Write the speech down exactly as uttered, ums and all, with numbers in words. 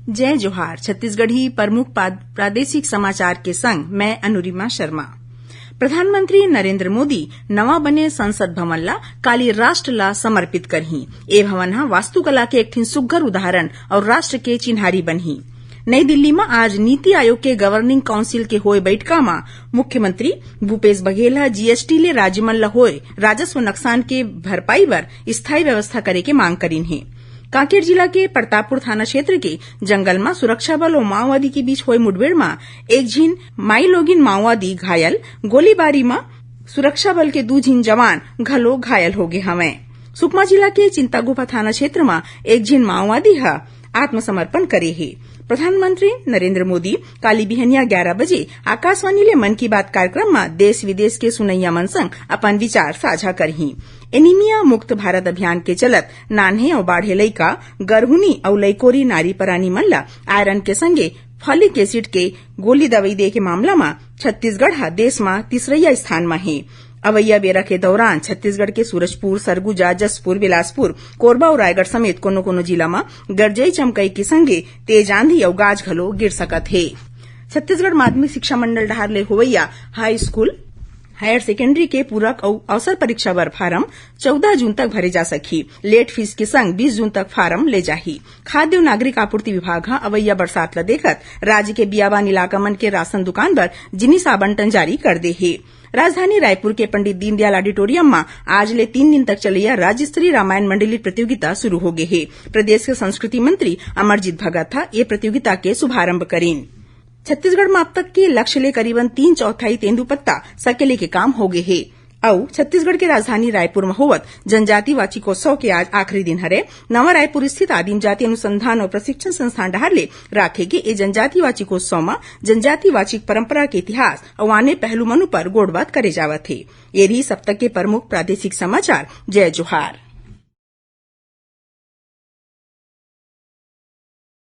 जय जोहार। छत्तीसगढ़ी प्रमुख पाद-, प्रादेशिक समाचार के संग मैं अनुरिमा शर्मा। प्रधानमंत्री नरेंद्र मोदी नवा बने संसद भवन ला काली राष्ट्र ला समर्पित करही। ए भवन ह वास्तुकला के एक ठिन सुग्घर उदाहरण अउ राष्ट्र के चिन्हारी बनही। नई दिल्ली म आज नीति आयोग के गवर्निंग काउंसिल के होए बइठका म मुख्यमंत्री भूपेश बघेल ह जीएसटी ले राज्य मन ल होए राजस्व नुकसान के भरपाई बर स्थायी व्यवस्था करे के मांग करिन हे। कांकेर जिला के प्रतापपुर थाना क्षेत्र के जंगल म सुरक्षा बल अउ माओवादी के बीच होए मुठभेड़ म एक झिन माईलोगिन माओवादी घायल, गोलीबारी म सुरक्षा बल के दू झिन जवान घलो घायल हो गे हवंय। सुकमा जिला के चिंतागुफा थाना क्षेत्र म एक झिन माओवादी ह आत्मसमर्पण करे हे। प्रधानमंत्री नरेंद्र मोदी काली बिहनिया ग्यारा बजे आकाशवाणी ले मन की बात कार्यक्रम म देश विदेश के सुनइया मन संग अपन विचार साझा करही। एनीमिया मुक्त भारत अभियान के चलत नान्हे अउ बाढ़े लइका, गरहुनी अउ लइकोरी नारी परानी मन ल आयरन के संगे फॉलिक एसिड के गोली दवई दे के मामला म छत्तीसगढ़ ह देश म तीसरइया स्थान म हे। अवइया बेरा के दौरान छत्तीसगढ़ के सूरजपुर, सरगुजा, जशपुर, बिलासपुर, कोरबा अउ रायगढ़ समेत कोनो-कोनो जिला म गरजई चमकई के संगे तेज आंधी अउ गाज घलो गिर सकत हे। छत्तीसगढ़ माध्यमिक शिक्षा मंडल डहार ले होवइया हाई स्कूल, हायर सेकेंडरी के पूरक अउ अवसर परीक्षा बर फारम चौदह जून तक भरे जा सकही। लेट फीस के संग बीस जून तक फारम ले जाही। खाद्य अउ नागरिक आपूर्ति विभाग ह अवइया बरसात ल देखत राज्य के बियाबान इलाका मन के राशन दुकान बर जिनिस आवंटन जारी कर दे हे। राजधानी रायपुर के पंडित दीनदयाल ऑडिटोरियम म आज ले तीन दिन तक चलइया राज्य स्तरीय रामायण मंडली प्रतियोगिता शुरू हो गे हे। प्रदेश के संस्कृति मंत्री अमरजीत भगत ह ये प्रतियोगिता के शुभारंभ करिन। छत्तीसगढ़ म अब तक के लक्ष्य ले करीबन तीन चौथाई तेंदूपत्ता सकेले के काम हो गे हे। अउ छत्तीसगढ़ के राजधानी रायपुर म होवत जनजाति वाचिकोत्सव के आज आखिरी दिन हरे। नवा रायपुर स्थित आदिम जाति अनुसंधान अउ प्रशिक्षण संस्थान डहार ले राखे गे ए जनजाति वाचिकोत्सव म जनजाति वाचिक परंपरा के इतिहास अउ आने पहलू मन उपर गोठबात करे जावत हे। ये रहिस अब तक के प्रमुख प्रादेशिक समाचार। जय जोहार।